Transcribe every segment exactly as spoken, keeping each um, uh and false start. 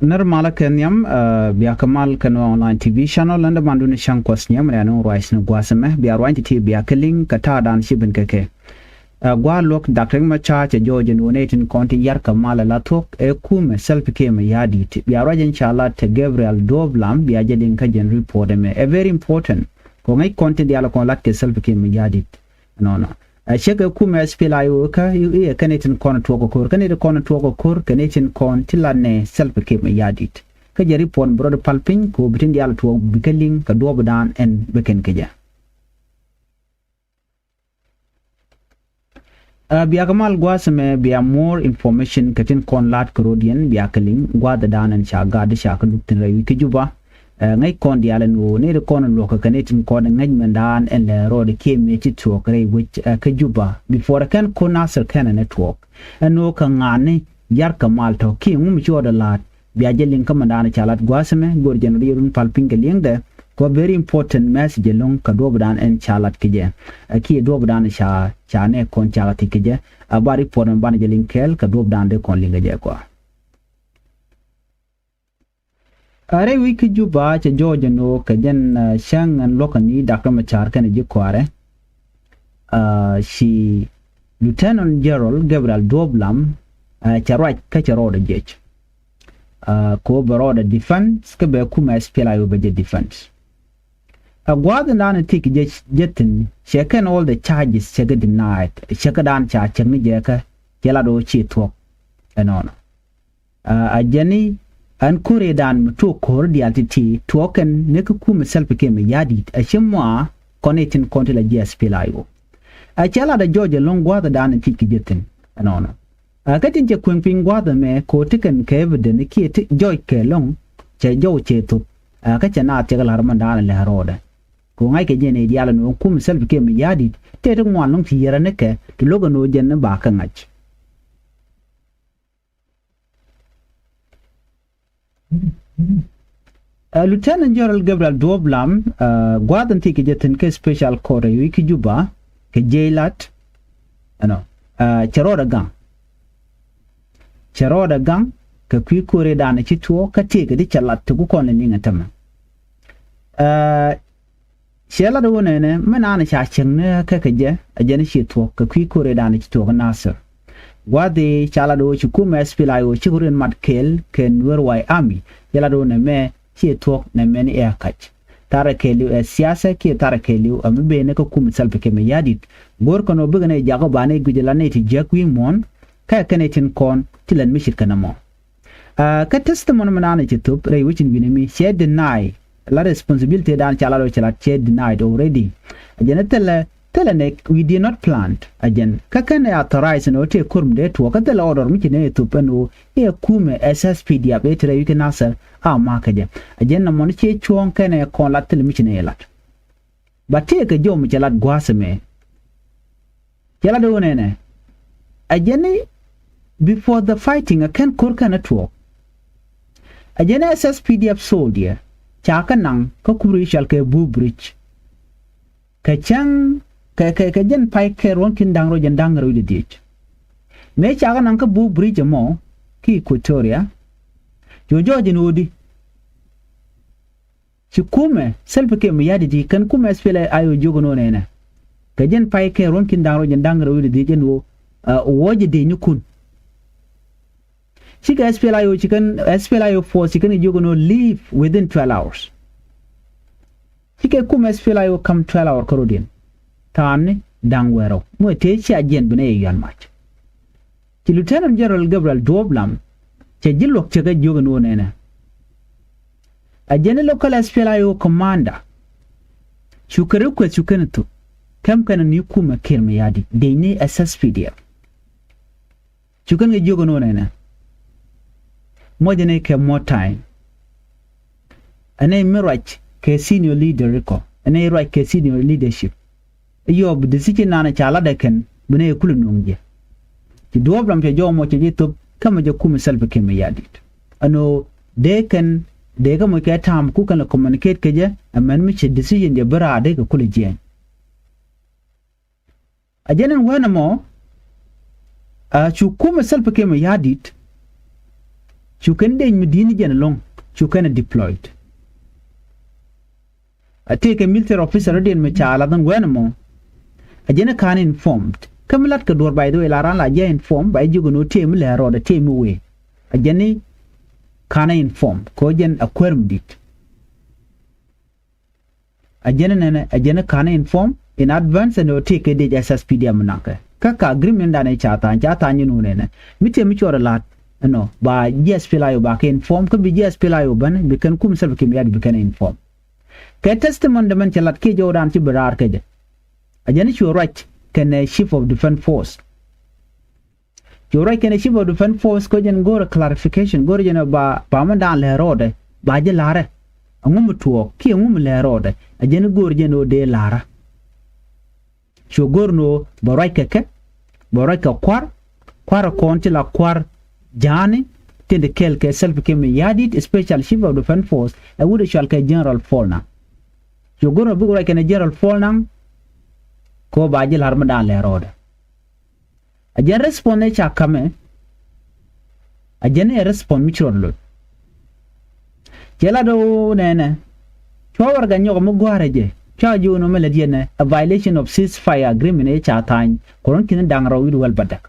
Nir malä kɛ nhiam, ɛ, bia kɛ mal kɛ Nuer Online T V channel, ländɛ mandun cäŋ kuɔth nhiam, rɛ̈n ruac ni gua̱a̱th ɛmɛ, bia ruany ti̱ti̱ bia kɛ liŋ kɛ ta̱a̱dan ci ben kɛ kɛ. Ɛ, gua̱a̱th luɔ̱k Dak Riek Machar cɛ jɔɔc ɛn ɣöö nɛy tin kɔn ti yar kɛ mal ala thuɔ̱k ɛ kumɛ Salva Kiir Mayardit. Bia ruac ɛn ca lat te Gabriel Duop Lam, bia jɛ liŋ kä jɛn report ɛmɛ. Ɛ very important. Kɛ ŋäc kɔn tin diaal kɔn lat kɛ Salva Kiir Mayardit. Nɔnɔ. Ɛ cɛ kɛ kumɛ S P L A I O kä i̱ ɛ kɛn i̱ tin kɔn tuɔɔk ɛ ko̱r, kɛn i̱ tin kɔn tuɔɔk ɛ ko̱r, kɛn i̱ tin kɔn ti la nɛ Salva Kiir Mayardit. Kä jɛ report bɛ rɔ di pal piny kɛ ɣöö bi tin diaal tuɔɔk bikɛ liŋ kɛ duɔɔpdan ɛn bikɛn kɛ jɛ. Ɛ, bia kɛ mal gua̱a̱th ɛmɛ bia more information kɛ tin kɔn la̱t kɛ rɔ̱diɛn bia kɛ liŋ gua̱a̱thdan ɛn ca gat di ca kɛ luk thi̱n rɛy wi̱c kä Juba. Ɛ, ŋäc kɔn diaal ɛn ɣöö nɛy ti kɔn luɔ̱k kɛ kɛn i̱ tin kɔn ŋäc mɛndan ɛn lɛ rɔɔdɛ kiɛ mëë ci tuɔɔk rɛy wec, ɛ, kä Juba. Before ɛ kɛn ko̱n Nasir kɛn ɛn ɛ tuɔɔk. Ɛn ɣöö kɛ ŋa̱a̱ni yar kɛ mal tɔ̱ kiɛ ŋu mi ci ɣɔɔdɛ la̱a̱t. Bia jɛ liŋ kä mɛndan ca lat gua̱a̱th ɛmɛ, go̱r jɛn riɛrun pal piny kɛ liŋdɛ. Kɛ very important message ɛlɔ̱ŋ kɛ duɔ̱ɔ̱pdan ɛn ca lat kɛ jɛ. Ɛ kiɛ duɔ̱ɔ̱pdan ca, ca nɛ kɔn ca lat kɛ jɛ. A ba report mɛ banɛ jɛ liŋ kɛɛl kɛ duɔ̱ɔ̱pdan dee kɔn liŋ kɛ jɛ kɔa. A rɛy wi̱c kä Juba cɛ jɔɔc ɛn ɣöö kɛ jɛn, ɛ, cäŋ ɛn luɔ̱kɛ ni Dak Riek Machar kɛnɛ ji̱ kɔaarɛ. Ɛ, ci Lieutenant General Gabriel Duop Lam, ɛ, cɛ ruac kä cɛ rɔɔdɛ jiɛc. Ɛ, kɛ ɣöö bɛ rɔɔdɛ defense kä bɛ kumɛ S P L A I O bɛ jɛ defense. Ɛ gua̱a̱th in da̱a̱n in thiek jɛ, jɛ thi̱n cɛ kɛn all the charges cɛ kɛ denied, cɛ kɛ da̱a̱n ca cäk ni jɛ kä cɛ lat ɣöö ci thuɔ̱k ɛnɔnɔ. A, a jɛn i̱ ɛn ko̱r ëëdan mi tuɔɔk ko̱r diaal ti̱ti̱ tuɔɔk kɛn ni kä kumɛ Salva Kiir Mayardit a ci mɔa kɔn i̱ tin kɔn ti la ji̱ S P L A I O. A cɛ lat a jɔɔc ɛlɔ̱ŋ gua̱a̱thdan in thiec kɛ jɛ thi̱n ɛnɔnɔ. A kä tin cɛ kueŋ piny gua̱a̱th ɛmɛ ko̱r ti kɛn kɛ evidence kiɛ ti jɔɔc kɛ ɛlɔ̱ŋ cɛ jɔɔc cɛ thop. A kä cɛ naath cɛ kɛ la̱r mɛndan lɛ rɔɔdɛ. Kɛ ɣöö ŋa̱ckɛ jɛn i̱ diaal ɛn ɣöö kumɛ Salva Kiir Mayardit tëë ti ŋuan lɔ̱ŋ ti yiɛr ɛn ikɛ ti lo̱k ɛn ɣöö jɛn ni ba kä ŋa̱c. Ɛ, Lieutenant General Gabriel Duop Lam, ɛ, gua̱a̱th in thiec kɛ jɛ thi̱n kɛ special court ɛ wi̱c kä Juba kɛ jiɛc lat ɛnɔ, ɛ, cɛ rɔɔdɛ gaŋ. Cɛ rɔɔdɛ gaŋ kɛ kui̱ ko̱r ëëdan ci tuɔɔk kä tëëkɛ di cɛ lat ti ku kɔn lɛ niŋ ɛ tämɛ. Ɛ, Ciɛ lat ɣöö nɛnɛ mi naan ca cieŋni kä kɛ jɛ a jɛn ci thuɔ̱k kɛ kui̱ ko̱r ëëdan ci thuɔ̱k Nasir. Gua̱a̱th i̱ ca lat ɣöö ci kumɛ S P L A I O ci kɛ run mat kɛɛl kɛ Nuer White Army. Ciɛ lat ɣöö nɛmɛ ci thuɔ̱k nɛmɛ ni ɛ kac. Tharɛ kɛɛliw ɛ siasa kiɛ tharɛ kɛɛliw ɛ mi ben ni kä kumɛ Salva Kiir Mayardit. Go̱o̱r kɛn ɣöö bikɛ nɛy jak ɣöö ba nɛy guic ala nɛy ti jiäk wi̱i̱ muɔ̱ɔ̱n. Kä kɛn nɛy tin kɔn ti lät mi ce̱tkɛ nɔmɔ. Aa, kä testimony mi naan ci thop rɛy wecin wi̱ni mi cɛ deny la responsibility dan ca la rɔ ci la cɛ denied already. A jɛn thilɛ, thilɛ nɛ we did not plan. A jɛn kä kɛn ɛ authorize ni ɣöö tëë ko̱r mi dee tuɔɔk kä thilɛ order mi ci nɛ thop ɛn ɣöö i̱ ɛ kumɛ S S P D F ɛ ti rɛy wi̱c kä Nasir a ma̱a̱ kä jɛ. A jɛn nɔmɔ ni ciɛ cuɔ̱ɔ̱ŋ kɛn ɛ kɔn lat thilɛ mi ci nɛ lat. Ba tëëkɛ jɔw mi cɛ lat gua̱a̱th ɛmɛ. Cɛ lat ɣöö nɛnɛ. A jɛn i̱ before the fighting a kɛn ko̱r kɛn a tuɔɔk. A jɛn i̱ S S P D F soldier ca kä naŋ kä kup ri cɔal kɛ Bull Bridge. Kɛ cäŋ kɛ, kɛ, kɛ jɛn pay kɛ ruɔ̱n kin da̱ŋ rɛw jɛn da̱ŋ rɛw wi̱cdɛ dhiec. Mëë ca kä naŋ kä Bull Bridge ɛmɔ ki Equatoria. Cu jɔɔc ɛn ɣöö di. Ci kumɛ Salva Kiir Mayardit kɛn kumɛ S P L A I O jiök ɛn ɣöö nɛnɛ. Kɛ jɛn pay kɛ ruɔ̱n kin da̱ŋ rɛw jɛn da̱ŋ rɛw wi̱cdɛ dhiec ɛn ɣöö, aa, wuɔ̱cɛ dec ni kun. Cikɛ S P L A I O ci kɛn S P L A I O force ci kɛn jiök ɛn ɣöö leave within twelve hours. Cikɛ kumɛ S P L A I O kam twelve hour kärɔ̱diɛn. Tha̱a̱ŋni da̱ŋ wäl rɛw. Muɔ̱c tëë cia jiɛn bi nɛy ɛ yuan mac. Ci Lieutenant General Gabriel Duop Lam cɛ ji̱ luɔ̱k cɛ kɛ jiök ɛn ɣöö nɛnɛ. A jɛn i̱ local S P L A I O commander. Cu kɛ request cu kɛn thop. Kɛm kɛn ni kumɛ Kiir Mayardit dec ni S S P D F. Cu kɛn kɛ jiök ɛn ɣöö nɛnɛ. Muɔ̱c ɛn ɛ kɛ more time. Ɛn ɛ mi ruac kɛ senior leader ikɔ. Ɛn ɛ ruac kɛ senior leadership. Iyɔp decision nan ca lat ɛ kɛn bi nɛ kulɛ nuɔ̱ŋ jɛ. Ci Duop Lam cɛ jɔw mɔ cɛ jɛ thop kä mɛ jɛ kumɛ Salva Kiir Mayardit. Ɛn ɣöö dee kɛn dee kä mɔ kɛ ta̱a̱m ku kɛn lɛ communicate kɛ jɛ ɛmɛn mi cɛ decision jɛ bi raadɛ kɛ kulɛ jiɛɛny. A jɛn ɛn wee nɔmɔ, a cu kumɛ Salva Kiir Mayardit. Cu kɛn dec mi di̱i̱t ni jɛn ɛlɔ̱ŋ cu kɛn ɛ deployed. A tëëkɛ military officer rɔ̱diɛn mi ca lath ɛn wɛn ɛmɔ. A jɛn ɛ ka̱n informed kä mi latkɛ duɔ̱ɔ̱r, by the way, la raan la jɛ informed ba jɛ jiök ɛn ɣöö tëë mi lɛ̱̈ɛ̱̈ rɔɔdɛ, tëë mi wëë. A jɛn ɛ ka̱n ɛ informed kɛ ɣöö jɛn a kuäär mi di̱t. A jɛn ɛ nɛnɛ, a jɛn ɛ ka̱n ɛ informed in advance ɛn ɣöö tëëkɛ dec SSPDF mi naŋkɛ. Kä ka agreement dan ɛ ca tha̱a̱ny, ca tha̱a̱ny ɛn ɣöö nɛnɛ mi tëë mi cuɔt ɛ la̱t ɛnɔ ba ji̱ SPLA-IO ba kɛ informed kä bi ji̱ SPLA-IO ben bi kɛn kum Salva Kiir Mayardit bi kɛn informed. Kɛ testimony dämɛn cɛ lat kiɛ jɔwdan ci bi raar kɛ jɛ. A jɛn cu ruac kɛnɛ Chief of Defense Force. Cu ruac kɛnɛ Chief of Defense Force kɛ jɛn go̱o̱rɛ clarification, go̱o̱rɛ jɛn ba, ba mɛn daan lɛ̱̈ɛ̱̈ rɔɔdɛ, ba jɛ la̱rɛ. Ɛŋu mi tuɔɔk kiɛ ɛŋu mi lɛ̱̈ɛ̱̈ rɔɔdɛ, a jɛn go̱o̱rɛ jɛn ɣöö dee la̱rä. Cu go̱r ni ɣöö bɛ ruac kɛ kɛ, bɛ ruac kɛ kua̱r, kua̱r kɔn ti la kua̱r ja̱a̱ni, tin ti kɛl kɛ Salva Kiir Mayardit, special Chief of Defense Force, ɛ wut ɛ cɔal kɛ General Paul Nang. Cu go̱r ni ɣöö bikɛ ruac kɛnɛ General Paul Nang, kɛ ɣöö ba ji̱ la̱r mi daan lɛ̱̈ɛ̱̈ rɔɔdɛ. A jɛn response ëë ca ka̱mɛ, a jɛn ɛ response mi ci rɔɔd loc. Cɛ lat ɣöö nɛnɛ, cua warɛgak nyɔk mi gua̱a̱rɛ jɛ, cua jiök ɛn ɣöö mi lät yɛn ɛ a violation of ceasefire agreement ëë ca tha̱a̱ny kɛ ruɔ̱n ki̱n da̱ŋ rɛw wi̱cdɛ wäl bädäk.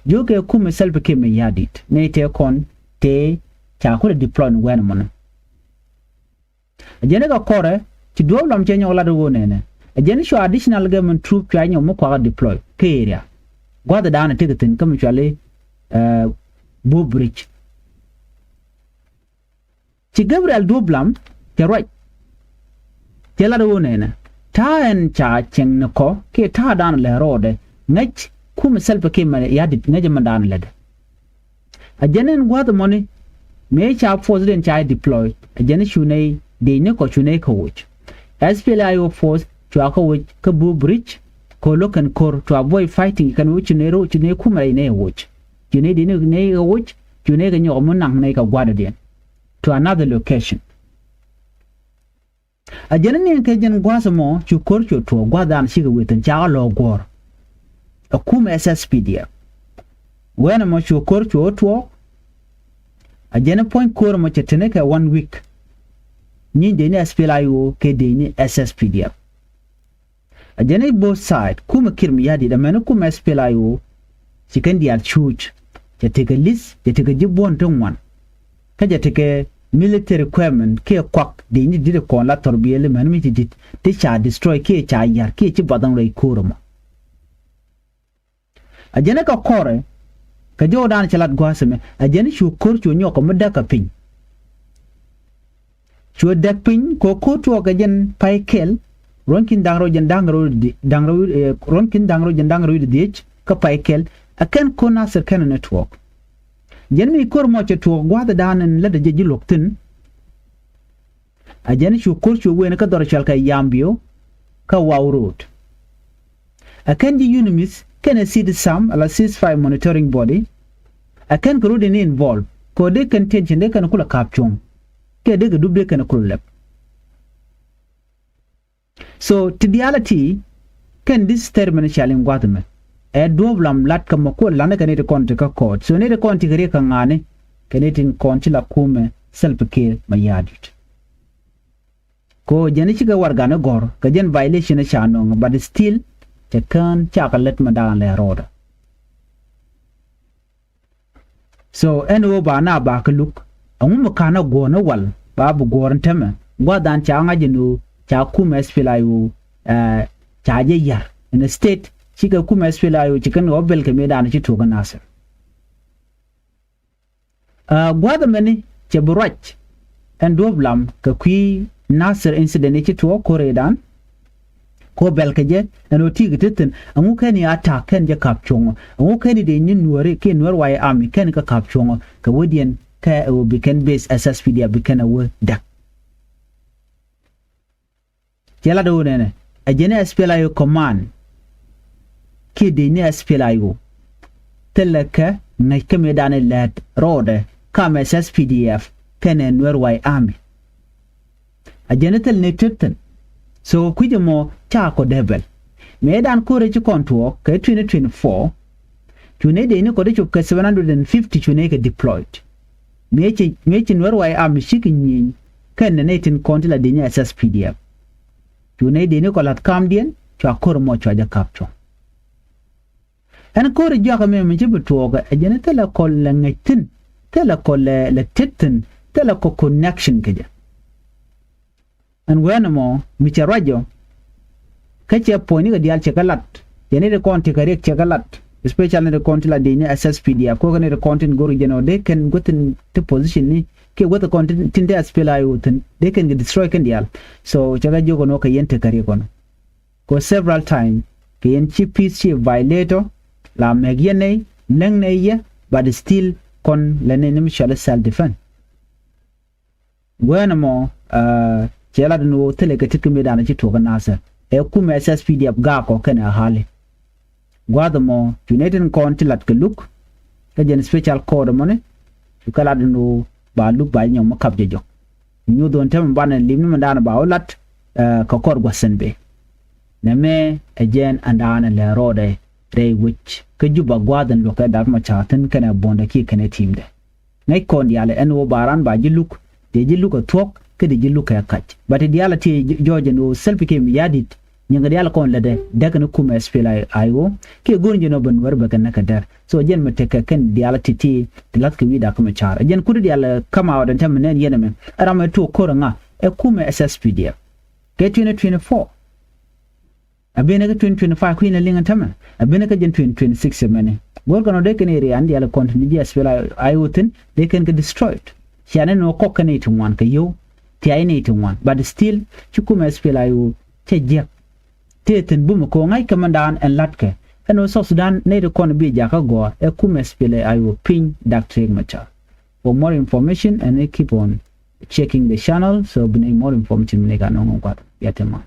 Jiökɛ kumɛ Salva Kiir Mayardit, nɛy tëë kɔn tëë ca kulɛ deploy ni wɛn ɛmɔnɛ. A jɛn ɛ kɛ kɔrɛ, ci duɔ̱ɔ̱p lam cɛ nyɔk lat ɣöö nɛnɛ, a jɛn cua additional government troop cua nyɔk mi kuakä deploy kä area. Gua̱thdan ɛ tekɛ thi̱n kä mi cuali, eh, Buo Bridge. Ci Gabriel duɔ̱ɔ̱p lam cɛ ruac, cɛ lat ɣöö nɛnɛ, ta̱a̱ ɛn ca cieŋ ni kɔ kiɛ ta̱a̱dan lɛ̱̈ɛ̱̈ rɔɔdɛ, ŋäc kumɛ Salva Kiir Mayardit, ŋäc ɛmɛn daan lätdɛ. A jɛn ɛn gua̱a̱th ɛmɔni, mëë ca force diɛn ca deploy, a jɛn cu nɛy dec ni kɔ cu nɛy kɛ woc. SPLA-IO force cua kɛ woc kä Buo Bridge kɛ lo̱k kɛn ko̱r to avoid fighting, kɛn woc cu nɛy rɛw, cu nɛy kumɛ rɛy nɛy woc. Cu nɛy dec ni nɛy kɛ woc, cu nɛy kɛ nyɔk mi naŋ nɛy kɛ gua̱a̱th diɛn to another location. A jɛn ni kɛ jɛn gua̱a̱th ɛmɔ cu ko̱r cu tuɔɔk, gua̱a̱thdan cikɛ wëë thi̱n, cakɛ lɔ̱ɔ̱k guɔ̱ɔ̱r. A kumɛ SSPDF. Wɛn ɛmɔ cu ko̱r cu tuɔɔk. A jɛn ni puɔ̱ny ko̱r ɛmɔ cɛ teni kɛ one week. Nyieny dec ni SPLA-IO kɛ dec ni SSPDF. A jɛn ni both side, kumɛ Kiir Mayardit, amäni kumɛ SPLA-IO, ci kɛn diaal cuuc. Cɛ tekɛ list, cɛ tekɛ ji̱ buɔ̱n ti ŋuan. Kä cɛ tekɛ military equipment kiɛ kuak dec ni di̱t kɔn la thɔrbiɛli mäni mi ci di̱t ti ca destroy kiɛ ca yar kiɛ ci bath ɛn rɛy ko̱r ɛmɔ. A jɛn ɛ kɛ kɔrɛ, kɛ jɔwdan cɛ lat gua̱a̱th ɛmɛ, a jɛn cu ko̱r cu nyɔk kɛ mi däk kɛ piny. Cuɛ däk piny kɛ ko̱r tuɔɔk kɛ jɛn pay kɛl, ruɔ̱n ki̱n da̱ŋ rɛw jɛn da̱ŋ rɛw di-, da̱ŋ rɛw, eh, ruɔ̱n ki̱n da̱ŋ rɛw jɛn da̱ŋ rɛw di dhiec kä pay kɛl, ɛ kɛn ko̱r Nasir kɛn ni tuɔɔk. Jɛn mi ko̱r mɔ cɛ tuɔɔk gua̱a̱thdan ɛn lätdɛ jɛ ji̱ luɔ̱k thi̱n. A jɛn cu ko̱r cu wen kä dhɔr cɔal kɛ Yambio kä Wau Road. A kɛn ji̱ UNMISS kɛnɛ CITESAM ala ceasefire monitoring body. A kɛn kɛ rut in involve kɛ ɣöö dee kɛn tension dee kɛn kulɛ ka̱p cuɔ̱ŋ. Kɛ dee kɛ dup dee kɛn kulɛ lɛp. So ti diaal a ti kɛn this statement cɔal in gua̱th ɛmɛ. Ɛ duɔ̱ɔ̱p lam lat kä mɔ kuɔl la̱t ni kɛ ni ti kɔn ti kä court. So ni ti kɔn ti kɛ riɛk kä ŋa̱a̱ni kɛ ni ti kɔn ti la kumɛ Salva Kiir Mayardit. Kɛ ɣöö jɛn cikɛ warɛgak ni gɔ̱r kɛ jɛn violation ca nöŋ, but still cɛ kään cakɛ lät mi da̱a̱n lɛ ro̱o̱dä. So ɛn ɣöö ba na ba kä luk, ɛŋu mi ka̱n ɛ guɔ̱ɔ̱r ni wal ba bi guɔ̱ɔ̱r ni tämɛ? Gua̱thdan ca ŋa̱c ɛn ɣöö ca kumɛ SPLA-IO, eh, ca jɛ yar in a state cikɛ kumɛ SPLA-IO ci kɛn ɣɔw bɛl kɛ mëëdan ci tuɔɔk kä Nasir. Ah, gua̱a̱th ɛmɛni cɛ bi ruac ɛn duɔ̱ɔ̱p lam kɛ kui̱ Nasir incident i̱ ci tuɔɔk ko̱r ëëdan. Kɛ ɣöö bɛl kɛ jɛ ɛn ɣöö ti̱i̱ kɛ ti thi̱n, ɛŋu kɛn i̱ attack kɛn jɛ ka̱p cuɔ̱ŋɔ? Ɛŋu kɛn i̱ dee nyin Nuääri kiɛ Nuer White Army kɛn kɛ ka̱p cuɔ̱ŋɔ kɛ wädiɛn kɛ ɛ ɣöö bi kɛn base SSPDF bi kɛn ɛ wä däk? Cɛ lat ɣöö nɛnɛ ɛ jɛn ni SPLA-IO command kiɛ dec ni SPLA-IO thilɛ kɛ ŋäc kä mëëdan in lät rɔɔdɛ kamɛ SSPDF kɛnɛ Nuer White Army. Ɛ jɛn ni thil ni tëp thi̱n. So kui̱c ɛmɔ ca kɔ dee bɛl. Mëëdan ko̱rɛ ci kɔn tuɔɔk kɛ twenty twenty-four, cu ni dec ni kɔ dee cop kɛ seven hundred and fifty cu ni kɛ deployed. Mëë ci, mëë ci Nuɛr White Army cikɛ nyieny kɛnɛ nɛy tin kɔn ti la di̱ny ɛ S S P D F. Cu nɛy di̱ny kɔ la̱th kamdiɛn cua ko̱r mɔ cua jɛ kap cuɔ̱ŋ. Ɛn ko̱r jiɔak ɛmɛ mi ci bi tuɔɔkɛ ɛ jɛn thilɛ kɔ lɛ ŋäc thi̱n, thilɛ kɔ lɛ, lɛ tet thi̱n, thilɛ kɔ connection kɛ jɛ. Ɛn wee nɔmɔ mi cɛ ruac jɔ kä cɛ puɔ̱nyni kɛ diaal cɛ kɛ lat. Cɛ ni ti kɔn ti kɛ riɛk cɛ kɛ lat, especially ni ti kɔn ti la di̱ny ni S S P D F, ko̱kɛ ni ti kɔn tin go̱r jɛn ɔ dee kɛn guäth tin ti position ni kiɛ guäth kɔn tin, tin ti S P L A I O thi̱n dee kɛn kɛ destroy kɛn diaal. So cɛ kɛ jiök ɛn ɔ kɛ yɛn ti kɛ riɛk ɔnɔ. Kɛ several time kɛ yɛn ci peace ci violator, la mɛk yɛn nɛy, läŋ nɛy yɛ, but still kɔn lɛ nɛy ni mi cɔal i̱ self defense. Guɛɛnɛ mɔ, cɛ lat ni ɣöö thilɛ kɛ tit kä mëëdan ci tuɔɔk kä Nasir. Ɛ kumɛ S S P D F gaakɔ kɛnɛ Ahali. Gua̱a̱th ɛmɔ cu nɛy tin kɔn ci lat kɛ luk kä jɛn special court ɛmɔni. Cu kɛ lat ni ɣöö ba luk ba nyɔk mi kap jɛ jɔk. Nyuuth ɣän tɛmɛ banɛ lim ni mɛndan ba wä lat kɛ kɔr gua̱th sɛn bee. Nɛmɛ ɛ jɛn ɛndan ɛ lɛ rɔɔdɛ rɛy wec kä Juba gua̱a̱th ɛn luɔkɛ dak mɔ ca̱a̱ thi̱n kɛnɛ buɔ̱ndɛ kiɛ kɛnɛ ti̱i̱mdɛ. Ŋäc kɔn diaal ɛn ɣöö ba ran ba ji̱ luk, dee ji̱ luk ɛ thuɔ̱k kä dee ji̱ luk ɛ kac. But diaal ɛ ti jɔɔc ɛn ɣöö Salva Kiir Mayardit nyiŋkɛ diaal kɔn lätdɛ däk ni kumɛ S P L A I O kiɛ go̱o̱r jɛn ɣöö bɛ Nuɛr bɛ kɛ näk kɛ dɛr. So jɛn mi tekɛ kɛn diaal ti ti ti la̱th kɛ wi̱i̱ dak kä mɛ ca̱a̱r. Ɛ jɛn kut diaal ɛ come out ɛn tɛmɛ nɛn yɛn ɛmɛ ɛ ram ɛ tuɔɔk ko̱r ɛ ŋa? Ɛ kumɛ S S P D F. Kɛ twenty twenty-four. A ben kä twenty twenty-five kui̱n a liŋ a tämɛ a ben kä jɛn twenty twenty-six ɛmɛni. Go̱r kɛn ɔ dee kɛn area an diaal kɔn ti ni ji̱ S P L A I O thi̱n dee kɛn kɛ destroyed. Cia ni nɔ kɔk kɛn iti ŋuan kɛ yio̱w. Tia in iti ŋuan but still ci kumɛ S P L A I O cɛ jiäk. Tëë thi̱n bumɛ kɛ ɣöö ŋa̱ckɛ mɛndan ɛn la̱tkɛ ɛn ɣöö South Sudan nɛy ti kɔn bi jakä gɔ̱a̱r ɛ kumɛ S P L A I O piny Dak Riek Machar. For more information and keep on checking the channel so bi nɛy more information mi nɛy ka nɔŋ ŋuan kuat. Bia te ma.